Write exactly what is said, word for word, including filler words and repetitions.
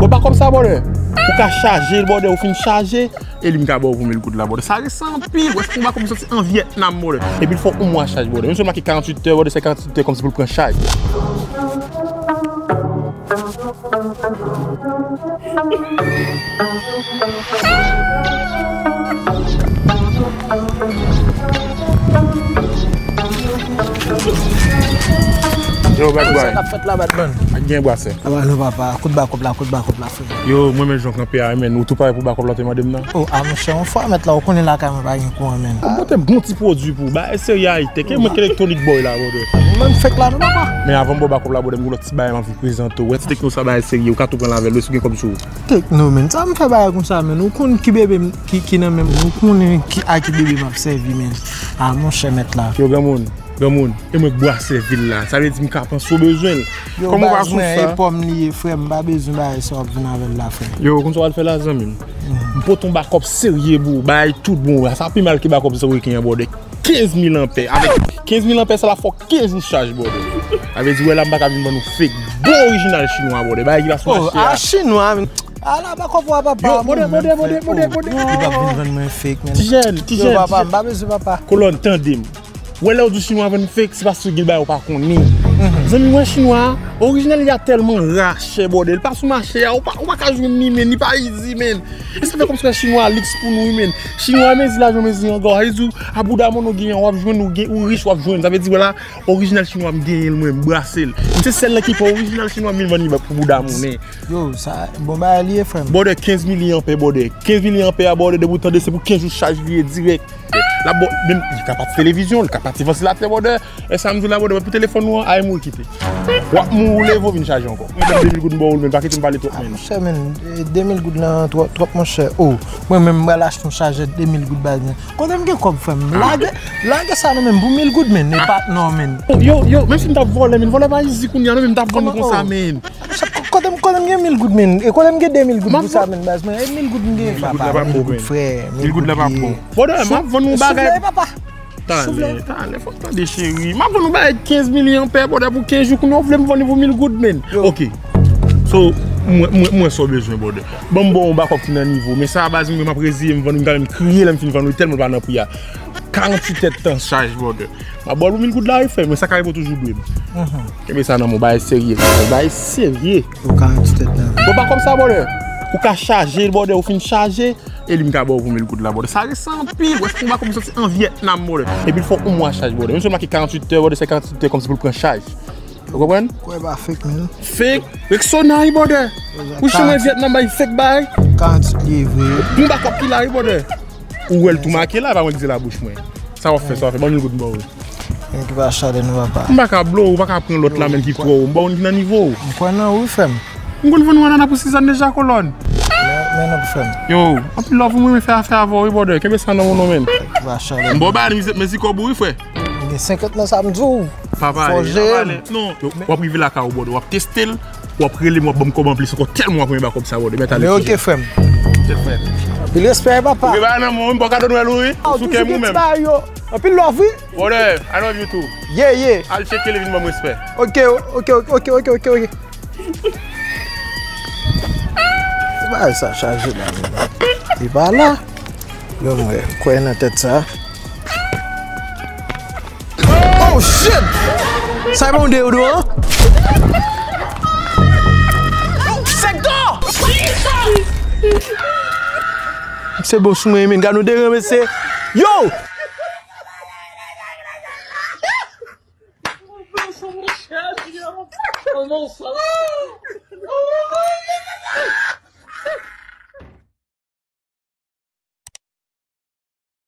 Ou pa kòb sa, brother. Ou ka chaje l, brother, ou fin chaje, e li m ka ba w pou mil goud la, brother. Sa resan anpil, wè, se konba kòb soti an Vyètnam, brother. Epi l fè yon mwa chaj, brother. Menm si w make karanntuit è, brother, se karanntuit è kòmsi pou l pran chaj. Yo, bad boy. Sa k ap fèt la, bad man? Ak gen bwasè. Aba non, papa, kout ba kòb la, kout ba kòb la, frè. Yo, mwen menm jan w kanpe a, men ou tou pare pou ba kòb la w te mande m nan? Oh, a monchè, yon fwa mèt la, ou konnen lakay mwen pa gen kouran, men. Ou monte bon ti pwodui pou ou, bagay serye ayitèk, e mwen k elektronik boy la, brother. Mwen fèk la, non, papa. Men avan m ba w ba kòb la, brother, m gen lòt ti bagay m anvi prezante w. Wè ti tekno sa bagay serye, ou ka tou pran l avè l, wi, si w gen kòb sou ou. Tekno, men. Sa m fè bagay konsa, men. Ou konn ki bebe m, ki, ki nan men m, ou konnen ki, a ki bebe m ap sèvi, men. A, monchè, mèt la. Yo, granmoun, granmoun, e mwen k bwasè vil la. Sa vle di m ka panse w bezwen l. Yo, kòman w pa baz sou mwen, sa? E pòm li ye, frè m, m pa bezwen bagay sa w ap vin avè l la, frè m. Yo, ou konn sa w al fè la, zanmi m? M pote yon bakòp serye pou ou, bagay tout bon. Sa pi mal ke bakòp sa reken an, brother. Kenz mil anpè. Avèk kenz mil anpè sa la, fò kenz jou chaj, brother. Sa vle di, wè la, m pa ka vin vann ou fake. Bon orijinal chinwa, brother. Bagay ki pa sou mache a. Oh, a chinwa, men. Ala bakòp ou a papa. Yo, brother, brother, brother, brother, brother. Li p ap vin vann mwen fake, men. Ti jèn, ti jèn, yo, papa, m pa bezwen papa. Kolòn, tande m. Wè lè w di chinwa vann fake, se paske gen bagay ou pa konnen. Zanmi, wè chinwa a, orijinal li a tèlman ra, chè, brother. Li pa sou mache a, ou pa, ou pa ka jwenn li, men, li pa izi, men. E sa fè kòmsi wè chinwa a liks pou nou, wi, men. Chinwa a mezi lajan, mezi anga. Sa vle di, a bouda moun ou genyen, w ap jwenn, ou gen, ou rich, w ap jwenn. Sa vle di, wè la, orijinal chinwa m genyen l, mwen, m brase l. M se sèl nèg ki pran orijinal chinwa m vin vann li pou bouda moun, men. Yo, sa, bon bagay li ye, frè m. Brother, kenz mil anpè, brother. Kenz mil anpè a, brother, depi w tande, se pou kenz jou chaj li ye dirèk. La, bon, menm, li ka pati televizyon, li ka pati vantilatè, brother. E sa m di w la, brother, pou telefòn ou an, ay mouri kite. W ap mouri, ou leve, w vin chaje ankò. Mwen ban m de mil goud, m ba w l, men pa kite m pale twòp, men. Ah, monchè, men, e, de mil goud lan twòp, twòp, monchè. Oh, mwen menm, m pral achte yon chajè de mil goud, baz, men. Kote m gen kòb, frè m? Lage, lage sa nan men m pou mil goud, men. E pa, non, men. Yo, yo, menm si m t ap vòlè, men, vòlè pa izi kounye a, non, men m t ap vann konsa, men. Kote m, kote m gen mil goud, men? E kote m gen de mil goud pou sa, men, baz, men? E mil goud m gen, papa, mil goud, frè, mil goud li ye. Brother, m ap vann yon bagay. Soufle, papa. Talè, talè, fò m tande, cheri. M ap vann yon bagay kenz mil anpè, brother, pou kenz jou, kounye a w vle m vann li pou mil goud, men. Ok. So, mwen, mwen, mwen sa w bezwen, brother. Ban m ba w yon bakòp ki nan nivo. Men sa a, baz, mwen, m ap reziye m vann, m ka menm kriye lè m fin vann li, tèlman l pa nan pri a. Karanntuit èdtan chaj, brother. M ap ba w l pou mil goud la, wi, frè, men sa ka rive w toujou dwe m. Kenbe sa nan men w, bagay serye, bagay serye. Yo, karanntuit èdtan. Bon, pa kòb sa, brother. Ou ka chaje l, brother, ou fin chaje, e li m ka ba w pou mil goud la, brother. Sa resan anpil, wè, se konba kòb soti an Vyètnam, brother. Epi l fè yon mwa chaj, brother. Menm si w make karanntuit è, brother, se karanntuit è kòmsi pou l pran chaj. Ou konprann? Kwè pa fake, men. Fake? Rexona, wi, brother. Ou chimè Vyètnam, bay fake bay. Karanntuit li ye vre. Yon bakòp ki la, wi, brother. Ou wè l tou make la, e pa mwen ki di labouch mwen. Sa w ap fè, sa w ap fè, ban m yon goud m ba w. Nèg ki pa chale nou, papa. M pa ka blow, ou pa ka pran lòt la, men ki twò wo. M ba w yon ki nan nivo w. M kwè nan ou, wi, frè m. M konn vann ou anana pou sizàn deja, kolòn. Men, men non, frè m. Yo, anpil love, mwen renmen fè afè avè w, wi, brother. Kenbe sa nan men w, men. Nèg ki pa chale nou. M ba w ba mizit, men si kòb ou, wi, frè. M gen senkant nan sa m di w. Pa pale, pa pale. Non, yo, w ap rive lakay ou, brother. W ap teste l. W ap rele m, w ap ban m kòb anplis ankò, tèlman w ap renmen ba kòb sa, brother. Mèt ale. Men ok, frè m. Anpil respè, papa. Ou gen bagay nan men w, m pa ka donn w wi. Ou sou kè m ou menm. Anpil love, wi. Brother, I love you too. Yeah, yeah. Al tcheke li vin ban m respè. Ok, ok, ok. Bagay sa chaje la, men. Li pa la. Yo, mwen, kwè nan tèt sa. Oh shit! Sa e pa yon deodorant? Sektò! Se bon sou mwen, men gad nou deran, mesye. Yo!